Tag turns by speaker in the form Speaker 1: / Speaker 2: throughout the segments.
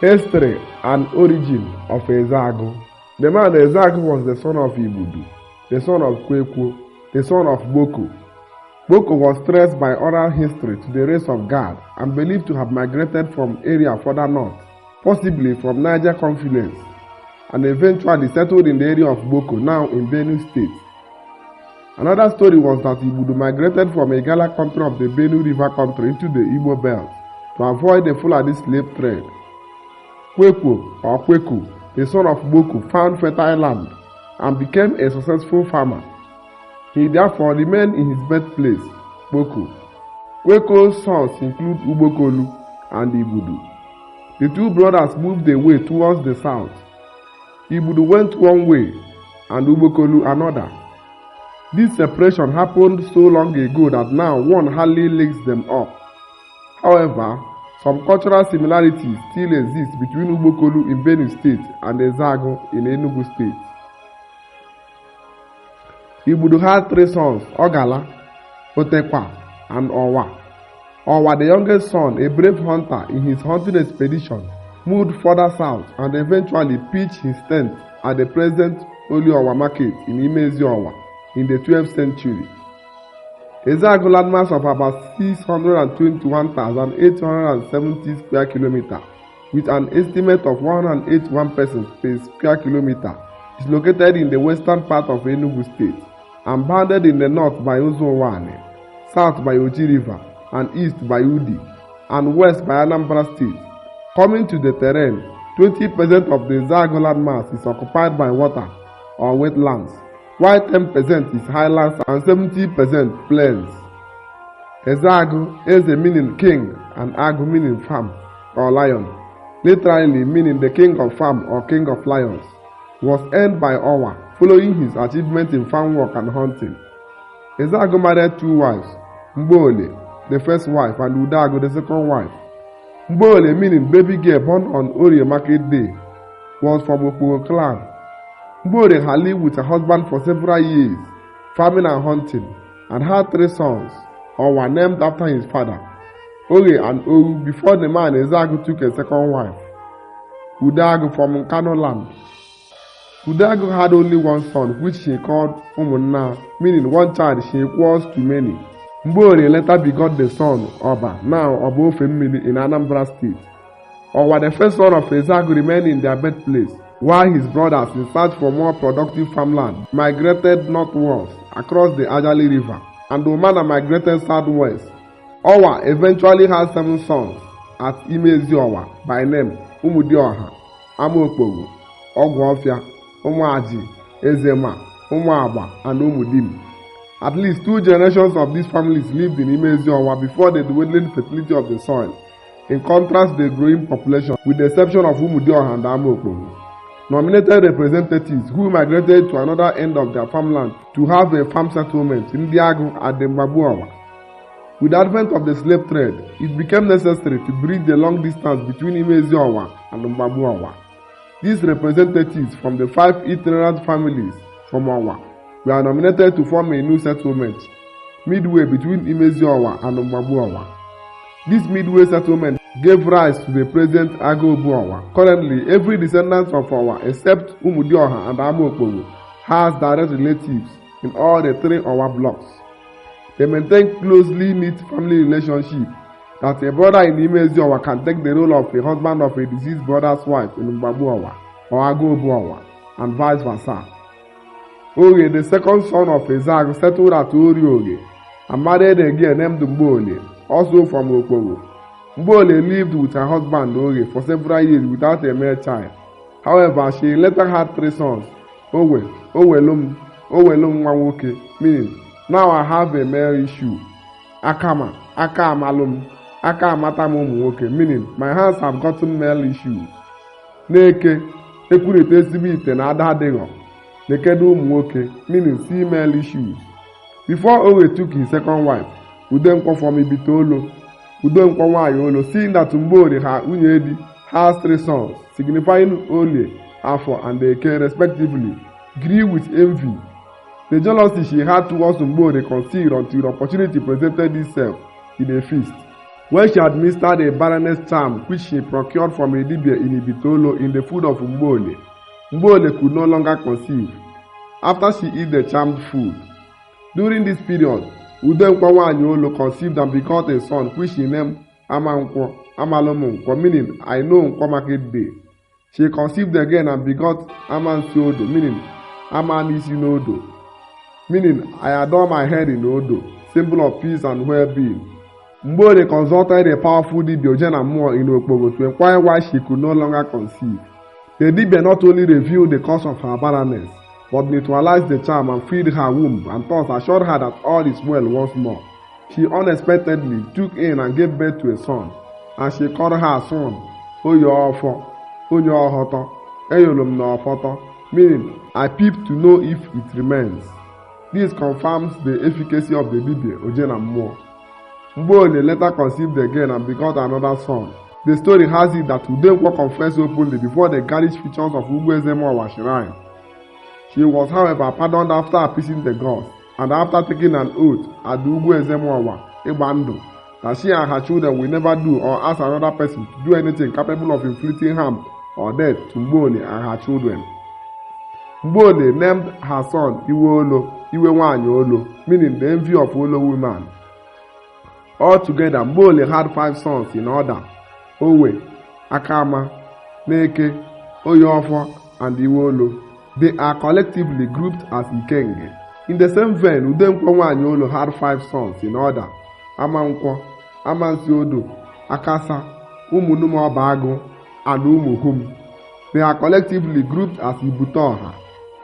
Speaker 1: History and origin of Ezeagu. The man Ezeagu was the son of Igbudu, the son of Kwekwo, the son of Boko. Boko was traced by oral history to the race of Gad and believed to have migrated from area further north, possibly from Niger confluence, and eventually settled in the area of Boko, now in Benue State. Another story was that Igbudu migrated from Igala country of the Benue River country into the Igbo belt to avoid the Fulani slave trade. Kwekwo or Kweku, the son of Boko, found fertile land and became a successful farmer. He therefore remained in his birthplace, Boko. Kweko's sons include Ugbokolo and Igbudu. The two brothers moved away towards the south. Igbudu went one way and Ugbokolo another. This separation happened so long ago that now one hardly links them up. However, some cultural similarities still exist between Ugbokolo in Benue State and Ezeagu in Enugu State. Igbudu had three sons, Ogala, Otekwa, and Owa. Owa, the youngest son, a brave hunter in his hunting expedition, moved further south and eventually pitched his tent at the present Olie Market in Imezi Owa in the 12th century. Ezeagu landmass of about 621,870 square kilometer, with an estimate of 181 persons per square kilometer, is located in the western part of Enugu State and bounded in the north by Uzo-Uwani, south by Oji River, and east by Udi, and west by Anambra State. Coming to the terrain, 20% of the Ezeagu landmass is occupied by water or wetlands, while 10% is highlands and 70% plains. Ezeagu, Eze meaning king and Agu meaning farm or lion, literally meaning the king of farm or king of lions, was earned by Owa following his achievement in farm work and hunting. Ezeagu married two wives, Mgbole, the first wife, and Udagu, the second wife. Mgbole, meaning baby girl born on Orie market day, was from Okporo clan. Mgbole had lived with her husband for several years, farming and hunting, and had three sons, Owa named after his father, Oge and Oru, before the man Ezeagu took a second wife, Udagu from Nkanu land. Udagu had only one son, which she called Umunna, meaning one child she equals to many. Mgbole later begot the son, Oba, now Oba-Ofemili in Anambra State. Owa, the first son of Ezeagu, remained in their birthplace, while his brothers, in search for more productive farmland, migrated northwards across the Ajali River, and Umana migrated southwest. Owa eventually had seven sons at Imezi Owa by name Umudioha, Amaokpogho, Ogwofia, Umuaji, Ezema, Umuagba, and Umudim. At least two generations of these families lived in Imezi Owa before the dwindling fertility of the soil, in contrast to the growing population, with the exception of Umudioha and Amaokpogho. Nominated representatives who migrated to another end of their farmland to have a farm settlement in Ndiagu at the Mgbagbu Owa. With the advent of the slave trade, it became necessary to bridge the long distance between Imezi Owa and Mgbagbu Owa. These representatives from the five itinerant families from Owa were nominated to form a new settlement midway between Imezi Owa and Mgbagbu Owa. This midway settlement gave rise to the present Agobu Owa. Currently, every descendant of Owa except Umudioha and Amaokpogho has direct relatives in all the three Owa blocks. They maintain closely knit family relationship that a brother in Imezi Owa can take the role of a husband of a deceased brother's wife in Mgbagbu Owa or Agobu Owa, and vice versa. Oge, the second son of Ezeagu, settled at Orioge and married a girl named Mgbole, also from Okpogho. Mgbole lived with her husband Oge for several years without a male child. However, she later had three sons, Owe, Owelum, Owelum nwa nwoke, meaning now I have a male issue. Akama, Aka amalum, Aka amata m ụmụ nwoke, meaning my hands have gotten male issues. N'eke, ekwurịta ezigbo ite na ada adịghọ, nekedo ụmụ nwoke, meaning see male issues. Before Owe took his second wife, Udenkwo from Ibite-Olo, Udenkwo nwanyị Olo, seeing that Mgbori, her nwunye di, has three sons, signifying Olie, Afọ, and Eke respectively, grew with envy. The jealousy she had towards Mgbori concealed until opportunity presented itself in a feast. When she administered a barrenness charm which she procured from a dibia in Ibite in the food of Mgbole, Mgbole could no longer conceive after she ate the charmed food. During this period, Udenkwo Nwanyi Olo conceived and begot a son which she named Amankwo, Amalụm meaning I know Nkwo market day. She conceived again and begot Amansiodo, meaning Amanisi Nodo, meaning I adore my head in Odo, symbol of peace and well-being. Mgbole consulted a powerful dibia Ojenamuo in Okpogo to inquire why she could no longer conceive. The dibia not only revealed the cause of her barrenness, but neutralized the charm and freed her womb, and thus assured her that all is well once more. She unexpectedly took in and gave birth to a son, and she called her son Oyeofo, Onyeohoto, Eyolum na Ofoto, meaning I peep to know if it remains. This confirms the efficacy of the dibia Ojenamuo. Mgbole later conceived again and begot another son. The story has it that Udenkwo confessed openly before the garish features of Ugwu shrine. She was, however, pardoned after appeasing the gods and after taking an oath at the Ugwu Ezemowa, Igbando, that she and her children will never do or ask another person to do anything capable of inflicting harm or death to Mgbole and her children. Mgbole named her son Iweolo, Iwe Nwanyi Olo, meaning the envy of Olo women. Altogether, Mgbole had 5 sons in order: Owe, Akama, Neke, Oyeofo, and Iweolo. They are collectively grouped as Ikenge. In the same vein, Udenkwo Nwanyi Olo had 5 sons in order: Amankwo, Amansiodo, Akasa, Umunumobagu, and Umuhum. They are collectively grouped as Ibutoha.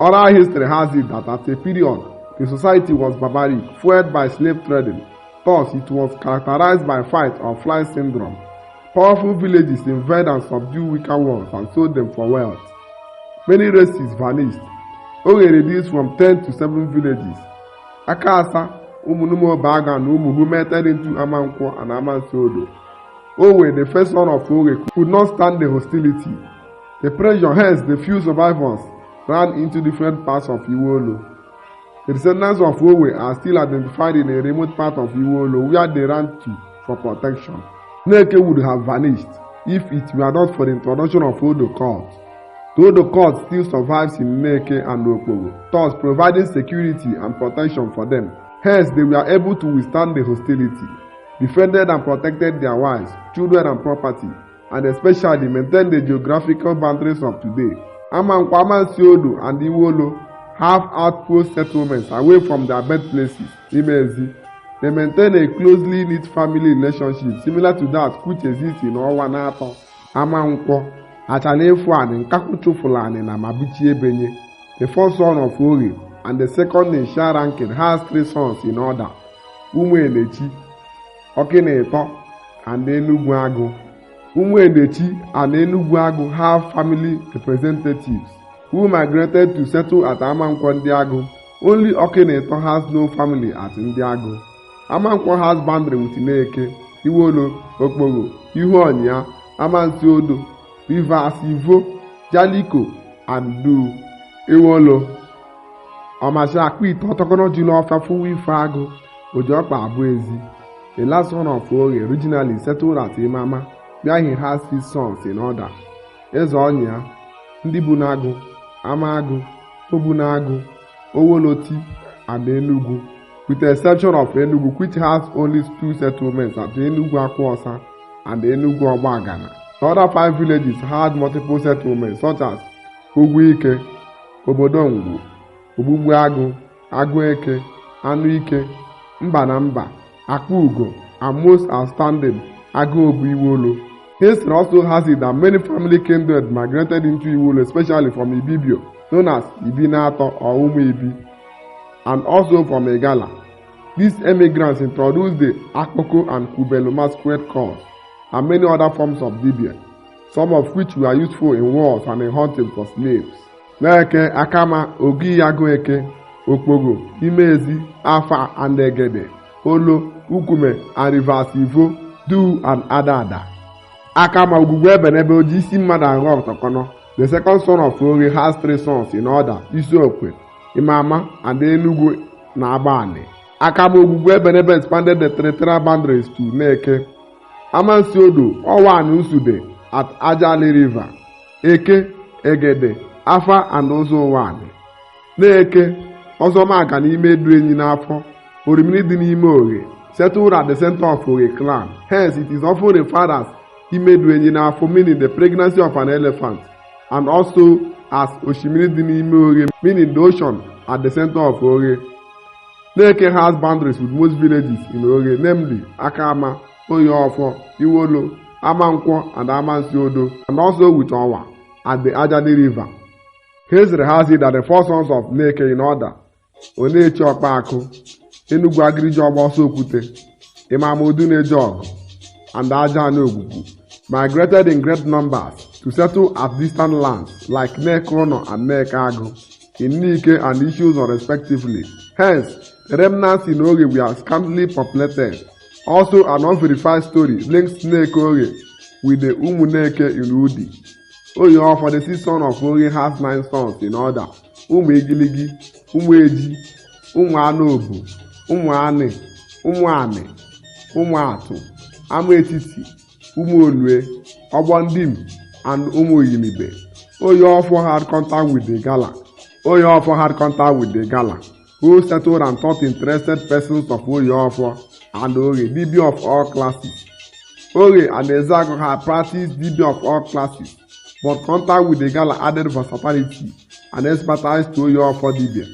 Speaker 1: Oral history has it that at a period, the society was barbaric, fueled by slave trading. Thus, it was characterized by fight or flight syndrome. Powerful villages invaded and subdued weaker ones and sold them for wealth. Many races vanished. Oge reduced from 10 to 7 villages. Akasa, Umunumobaga, and Umuhu melted into Amankwo and Amansiodo. Owe, the first son of Oge, could not stand the hostility. The pressure, hence the few survivors, ran into different parts of Iweolo. The descendants of Owe are still identified in a remote part of Iweolo where they ran to for protection. Neke would have vanished if it were not for the introduction of Odo cult. The Odo cult still survives in Neke and Okpogo, thus providing security and protection for them. Hence, they were able to withstand the hostility, defended and protected their wives, children and property, and especially maintained the geographical boundaries of today. Amankwo, Amansiodo, and Iweolo have outpost settlements away from their birthplaces, Imezi. They maintain a closely knit family relationship similar to that which exists in Owanato. Amankwo, Achalefu and Nkakuchufulani na Mabuchi Ebenye, the first son of Ori and the second in share ranking, has 3 sons in order: Umuenechi, Okineto, and Enuguagu. Umuenechi and Enuguagu have family representatives who migrated to settle at Amankwo Ndiagu. Only Okineto has no family at Ndiagu. Amankwo has boundary with Neke, Iweolo, Okpogo, Ihuonya, Amansiodo, Rivers Ivo, Jaliko, and Du. Iweolo. Ọmasị akpa ite ọtọkọnọ ji n'ọfịa fụwa ife agụ, Ojiọkpa abụ ezi. The last son of Oge originally settled at Imama, where he has 6 sons in order: Eze Ọnya, Ndị Bunagu, Amagu, Obunagu, Owoloti, and Enugu, with the exception of Enugu, which has only 2 settlements at Enugu Akwosa and Enugu Obagana. The other 5 villages had multiple settlements such as Ugwuike, Obodongwu, Ogbugbuagu, Agueke, Anuike, Mba na Mba, Akpugo, and most outstanding, Aguobu Iweolo. History also has it that many family kindred migrated into Iweolo, especially from Ibibio, known as Ibinato or Umuibi, and also from Igala. These emigrants introduced the Akpoko and Kubelu masquerade cults and many other forms of dibia, some of which were useful in wars and in hunting for slaves. Neke, Akama, Ogiyagoeke, Okpogo, Imezi, Afa, and Egede, Olo, Ukume, and Rivers Ivo, Du, and Adada. Akama Ogwugwu Ebenebe Oji isi mmadụ aghọ ọtọkọnọ, the second son of Ori, has 3 sons in order: Isiokwe, Imama, and Enugu na Agbani. Akama Ogwugwu Ebenebe expanded the territorial boundaries to Neke, Amansiodo, Owan Nsude at Ajali River, Eke, Egede, Afa and Ụzọ. Na-eke, Ọzọmaka n'ime edu enyi n'afọ, Orimiri dị n'ime Oghe, settled at the center of Oghe clan. Hence, it is often referred as Imedu enyi n'afọ, meaning the pregnancy of an elephant, and also as Oshimiri dị n'ime Oghe, meaning the ocean at the center of Oghe. Neke has boundaries with most villages in Oghe, namely Akama, Oyeofo, Iwolo, Amankwo, and Amansiodo, and also with Owa at the Ajani River. History has it that the four sons of Neke in order, Onechi Okpaku, Enugu Agiriji Ogboso Okwute, Imam Oduneje and Ajani Ogugu, migrated in great numbers to settle at distant lands like Neke Ono and Neke Agu, in Nike and Ishiuzo respectively. Hence, the remnants in Oghe were scantily populated. Also, an unverified story links Neke Oghe with the Umuneke in Udi. Oyeofo, the sixth son of Oghe, has nine sons in order: Ụmụ Igiligi, Ụmụ Eji, Ụmụ Anobu, Ụmụ Ani, Ụmụ Ani, Ụmụ Atụ, Ama Etiti, Ụmụ Olue, Ogbondim, and Ụmụ Oyimibe. Oyeofo had contact with the Gala. Oyeofo had contact with the Gala, who settled and taught interested persons of Oyeofo and Oghe, Dibia of all classes. Oghe and Ezeagu had practiced Dibia of all classes, but contact with the Gala added versatility and expertise to Oyeofo Dibia.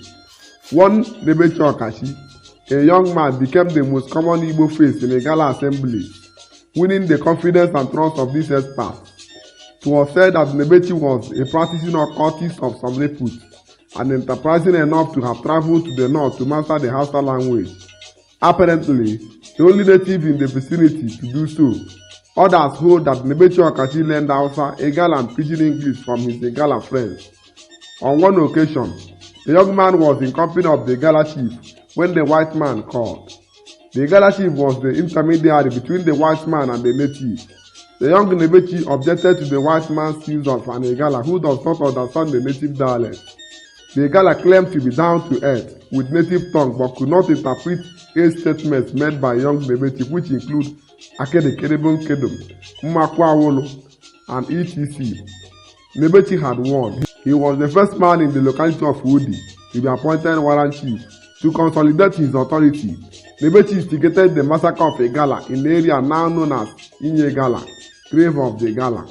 Speaker 1: One Nebechi Okashi, a young man, became the most common Igbo face in the Gala assembly, winning the confidence and trust of these experts. It was said that Nebechi was a practicing occultist of some repute and enterprising enough to have traveled to the north to master the Hausa language. Apparently, the only native in the vicinity to do so. Others hold that Nebechi Okachi learned Hausa, Igala and Pidgin English from his Igala friends. On one occasion, the young man was in company of the Igala chief when the white man called. The Igala chief was the intermediary between the white man and the native. The young Nebechi objected to the white man's use of an Igala who does not understand the native dialect. The Igala claimed to be down to earth with native tongue but could not interpret eight statements made by young Nebechi, which include Akedekerebon Kedom, Mmakwawolo, and etc. Nebechi had won. He was the first man in the locality of Udi to be appointed warrant chief. To consolidate his authority, Nebechi instigated the massacre of Igala in the area now known as Inye Gala, grave of the Igala.